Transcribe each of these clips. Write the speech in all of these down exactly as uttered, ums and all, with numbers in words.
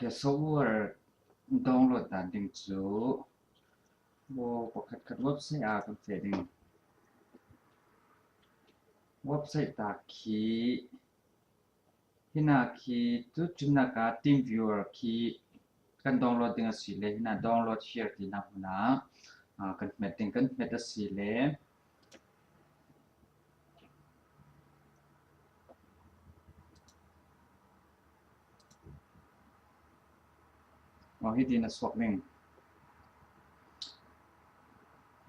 Software download dan ding cu, aw, pakhat khat website ah kan feh ding. Website tak khi, hinah khi tu cunnak ah TeamViewer khi kan download ding a si le, hinah download here tinak hmun ah, ah, kan hmet ding, kan hmet a si le, aw, hiti na suak ding.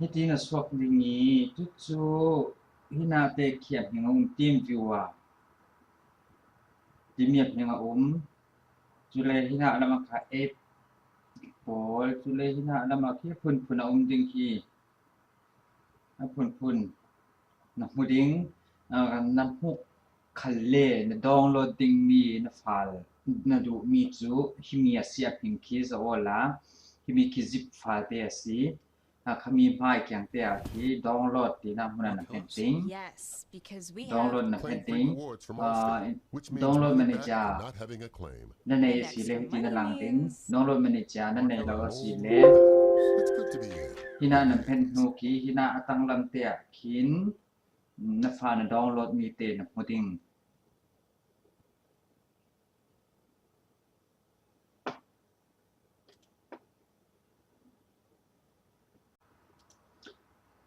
Hiti na suak ding i, cucu hinah te khi a hming a um, TeamViewer timi a hming a um. Cule hinah lam a kha app pawl, cule hinah lam a khi phunphun a um ding hi. A phunphun na hmu ding, ah, na hmuh khal le na download dingmi, na file na duhmi cu himi a si a hming khi zoh awla, himi khi zip file te a si. Ah, khami hmai kiang te ah khi download tinak hmun ah na hmet ding. Download na hmet ding. Ah, download manager na nei a si le hiti na lang ding. Download manager na nei lo a si le, hinah na hmet hnu khi hinah a tanglam te ah khin na file na download mi te na hmu ding.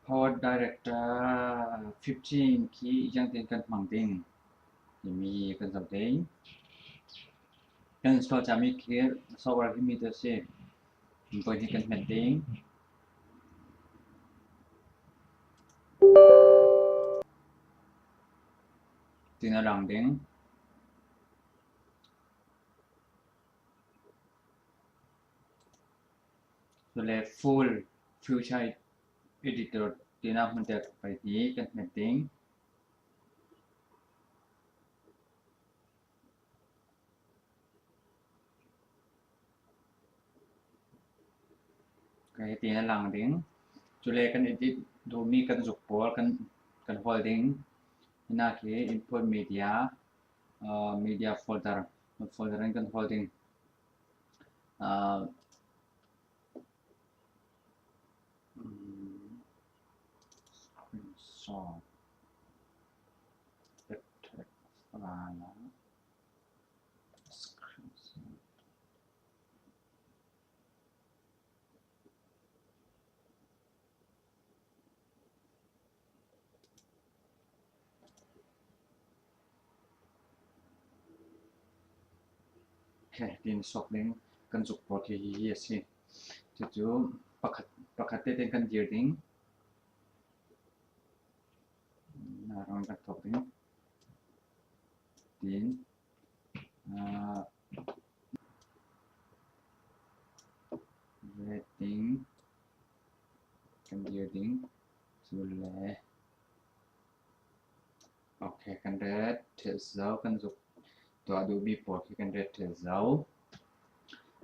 Power Director fifteen khi ziangtin kan hmang ding, himi kan zoh ding. Kan install cami khi software himi te si. Point hi kan hmet ding. Tin a lang ding. Cule full future editor tinak hmun te pai hi kan hmet ding. Ka hiti na lang ding. Cule kan edit duhmi kan zuk pawl kan, kan hawl ding. Hinah khi input media, ah, media folder, folder in kan hawl ding. Ah, mm, screenshot. Screenshot. Okay, tin sok ding kan zuk pawl khi hi, hi a si. Cucu pakhat, pakhat te kan dir ding. Na rang kan thok ding. Tin. Ah, red ding, kan dir ding, cule, okay, kan red ṭheh zo, kan zuk tuah duhmi pawl khi kan red ṭheh zo.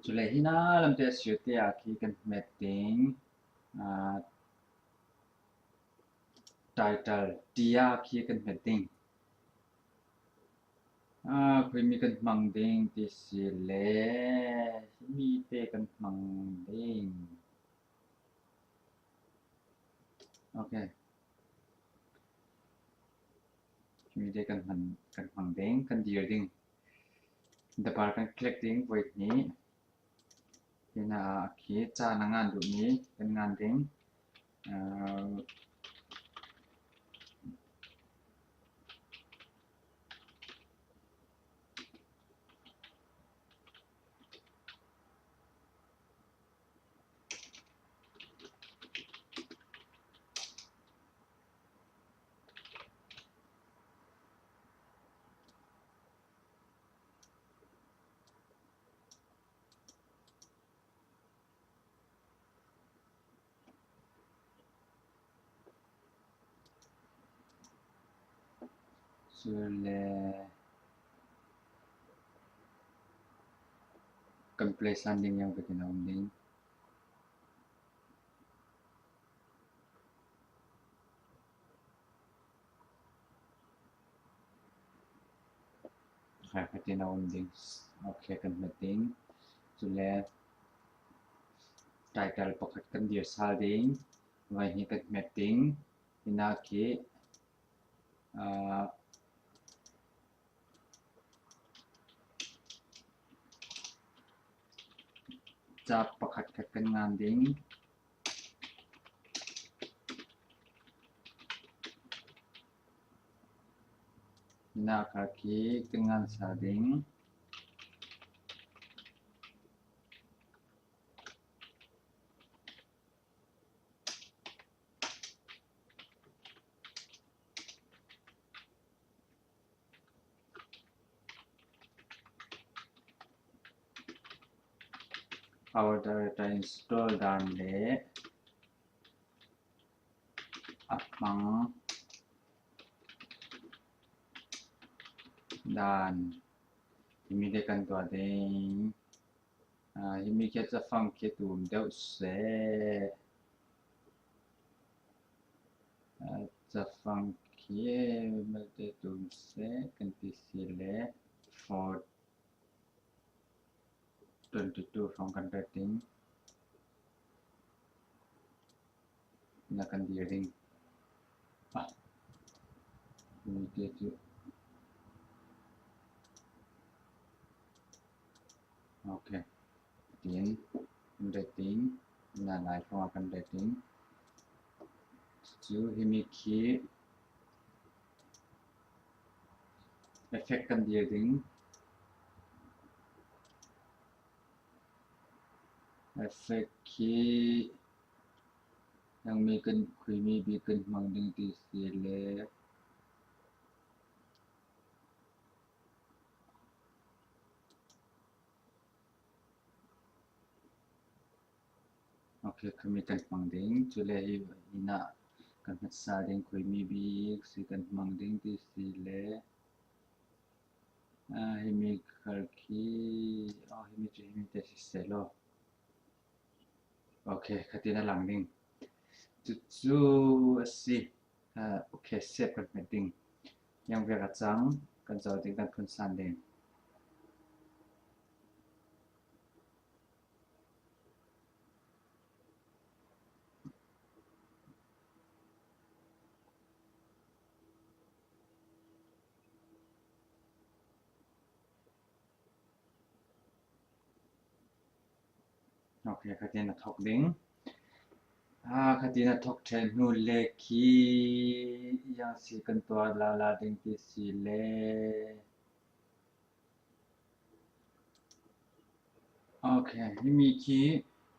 Cule hinah lam te a si te ah khi kan hmet ding, ah, title tia khi kan hmet ding. Ah, khuimi kan hmang ding ti si le, himi te kan hmang ding. Okay. Himi te kan hman, kan hmang ding, kan dir ding. The bar kan click ding, voi hnih. Hinah khi ca na ngan duhmi kan ngan ding. Ah, Cule kan place an ding yang bikin a um ding. Kha khatin a um ding. Okay, kan hmet ding. Cule title pakhat kan dir sal ding, vai hi kan hmet ding, ina khi, ah, chap pakhat khat kan ngan ding. Ina kha khi kan ngan sa ding. Our data install dan le a hmang dan, himi te kan tuah ding. Ah, himi khi a cafang khi tum deuh seh. Ah, cafang khi malte tum seh kan ti si le, for twenty two hrawng kan ret ding. Na kan dir ding. Ah, himi te chu. Ok. Tin, kan ret ding. Na lai hrawng a kan ret ding. Chu himi khi effect kan dir ding. Effect khi nang mi kan khui mi bi kan hmang ding ti si le. Ok, khami kan hmang ding. Chule hi ina kan hmat sa ding, khui mi bik si kan hmang ding ti si le. Ah, himi khal khi, oh, himi chu himi te si se lo. Ok, khatin a lang ding. Chu chu a si. Ah, ok, save kan hmet ding. Yang vek a chang kan zo ding, kan phun san ding. Ok, khatin a thok ding. Ah, khatin a thok ṭhen hnu le khi yang si kan tuah lala ding ti si le. Ok, himi khi,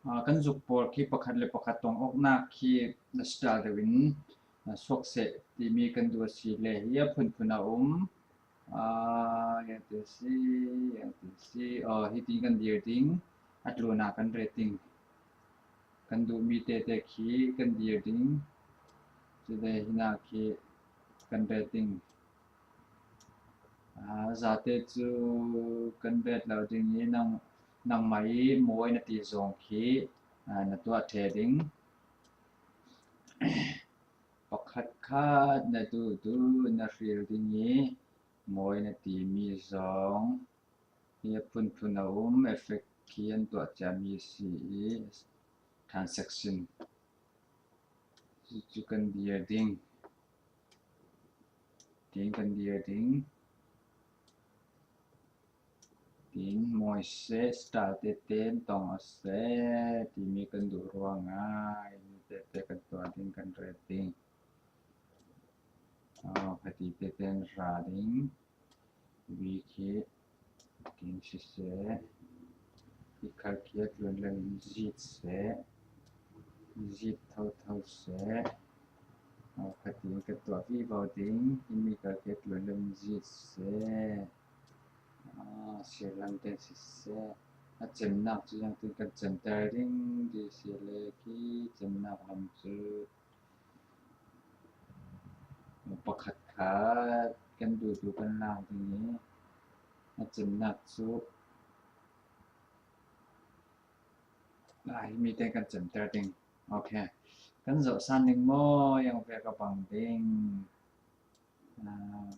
ah, kan zuk pawl khi pakhat le pakhat tong awknak khi na style deuh in, ah, suak seh timi kan duh a si le hi a phunphun a um. Ah, yang ti si, yang ti si. Oh, hiti kan dir ding. A tlunah kan ret ding. Kan duhmi tete khi kan dir ding. Cule hina khi kan ret ding. Ah, zate cu kan ret lo ding i nang, nangmah i mawi na ti zong khi, ah, na tuah ṭheh ding. Pakhatkhat na duhduh na hril ding i mawi na timi zong hi a phunphun a um, effect khi an tuah ciami si i transaction cu, cu kan dir ding. Tin kan dir ding. Tin mawi seh, style tete an tong a seh timi kan duh ruangah himi tete kan tuah ding, kan ret ding. Aw, kha ti tete an ra ding. Bik hi tin si seh. Hi khal khi a tlun lo in zit seh. Zit thotho seh. Aw, kha tin ka tuah vivo ding. Himi khal khi a tlun lo in zit seh. Ah, sir lam ten si seh. A cemnak cu ziangtin kan cemter ding ti si le khi cemnak lam cu pakhatkhat kan duhduh kan lak ding i a cemnak cu, ah, himi te kan cemter ding. Ok. Kan zoh san ding maw? Yang vek a bang ding. Ah,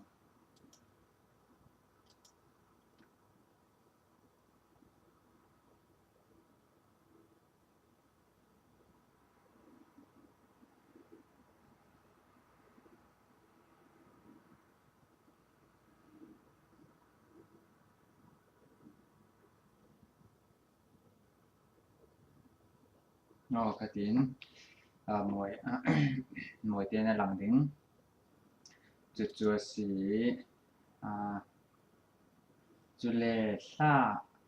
Aw, khatin, ah, mawi, mawi te na lang ding. Cucu a si, ah, cule hla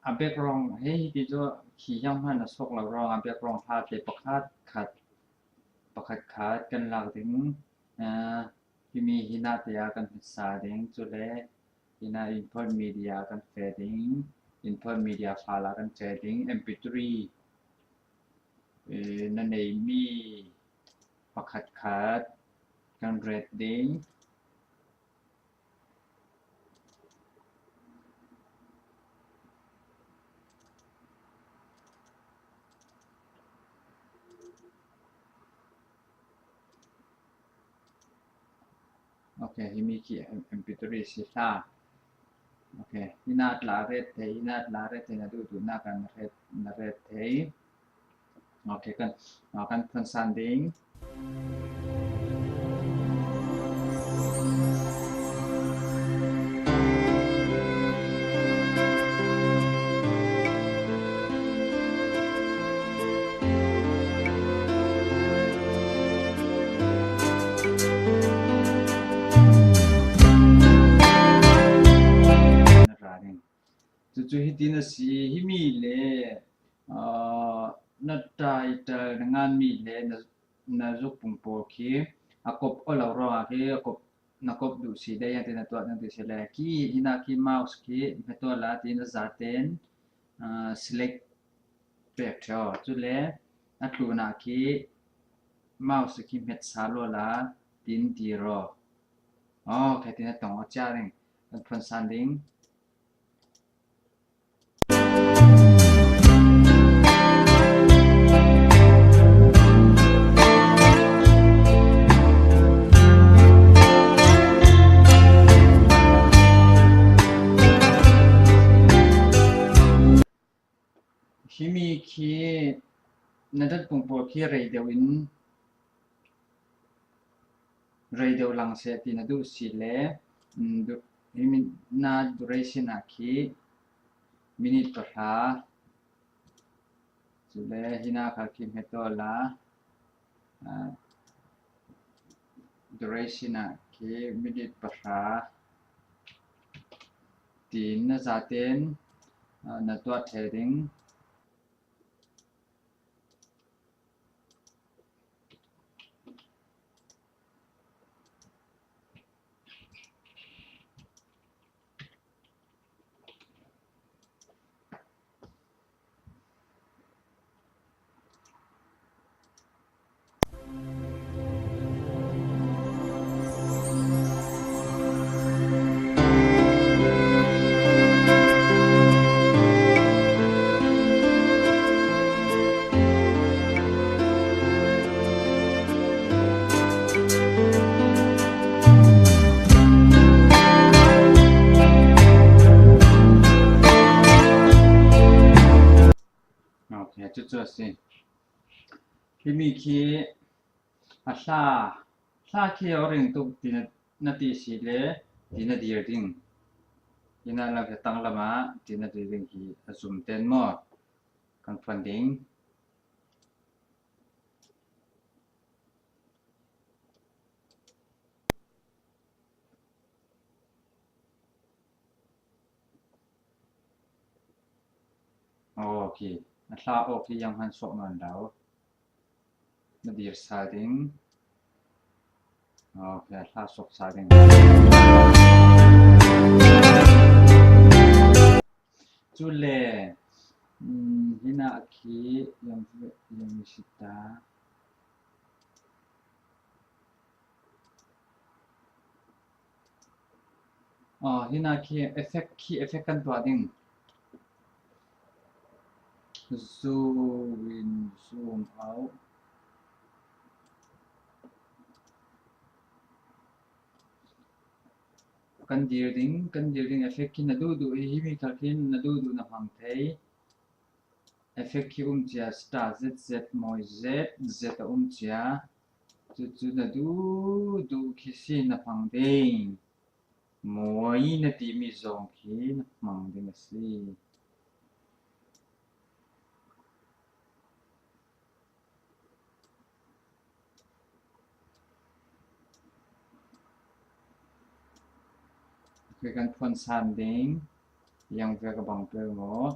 a background, hei, hiti cu khi hiang hman a sawk lo ruang a background hla te pakhat khat, pakhat khat kan lak ding. Ah, himi hinah te ah kan hmasa ding, cule hinah Import Media kan feh ding, Import Media file ah kan feh ding, M P three, eh, na neimi pakhat khat kan ret ding. Ok, himi khi M P three si hla. Ok, hinah tla ret thei, hinah tla ret thei na duhduh nak kan ret, na ret thei. Ok, kan, ah, kan phun san ding. Na ra ding. Cucu hitin a si, himi le, ah, na title na nganmi le na, na zuk pung pawl khi a kop aw lo ruangah khi a kop, na kop duh si le, ziangtin na tuah ding ti si le, khi hinah khi mouse khi hmetual ah tin a zaten, ah, select pek ṭheo. Cule a tlunah khi mouse khi hmet sa lawla tin dir aw. Aw, khatin a tong aw cia ding, kan phun san ding. Himi khi na datpung pawl khi rei deuh in, rei deuh lang seh ti na duh si le, mm, du-, himi na duration ah khi minute pahra, cule hinah kha khi hmetual a, ah, duration ah khi minute pahra tin na zaten, ah, na tuah ṭheh ding. Ok, cucu a si. Himi khi a hla, hla khi aw ring tuk ti na, na ti si le, ti na dir ding. Hinah lam hi tanglam ah ti na dir ding hi a zum ten maw? Kan phun ding. Ok, a hla awk hi ziang hman suak nawn lo. Na dir sa ding. Ok, a hla suak sa ding. Cule, mm, hinah khi ziang, ziang mi si ta. Aw, hinah khi effect, khi effect kan tuah ding. Zoom in, zoom out. Kan dir ding, kan dir ding effect khi na duhduh hi, himi khal khi na duhduh na hmang thei. Effect khi um cia, star Z Z, mawi Z Z a um cia. Cucu na duhduh khi si na hmang ding. Mawi na timi zong khi na hmang ding a si. Kei kan phuan san ding, yang vek a bang peuh maw?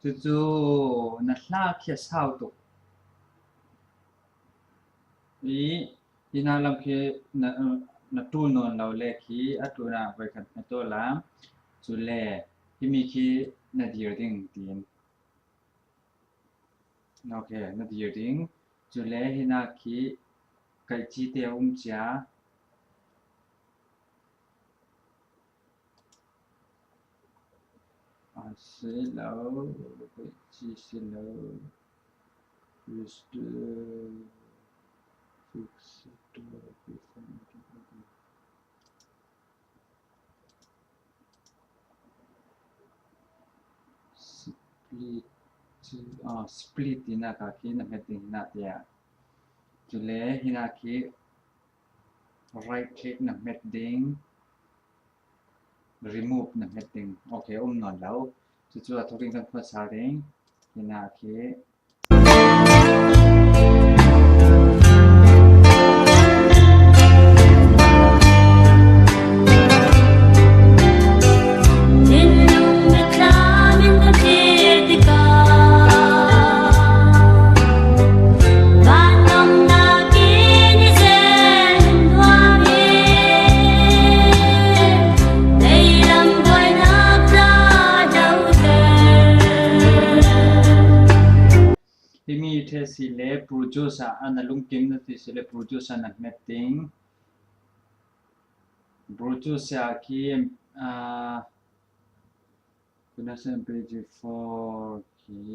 Cucu na hla khi a sau tuk. I, i hna lam khi na, na ṭul nawn lo le khi a ṭulnak voikhat hmet tuah la. Cule himi khi na dir ding tiin. Okay, na dir ding. Cule hinak khi kaihci te a um cia. A si lo, kaihci si lo. Crystal, fix it, split, ah, split tinak ah khi na hmet ding hinak tiah. Cule hinak khi right click na hmet ding, remove na hmet ding. Okay, um nawn lo. Cucu a thawk ding kan phuan sa ding. Hinak khi Himi ṭhe si le produce ah, a na lungkim na ti si le produce ah na hmet ding. Produce ah khi, ah, produce M P four khi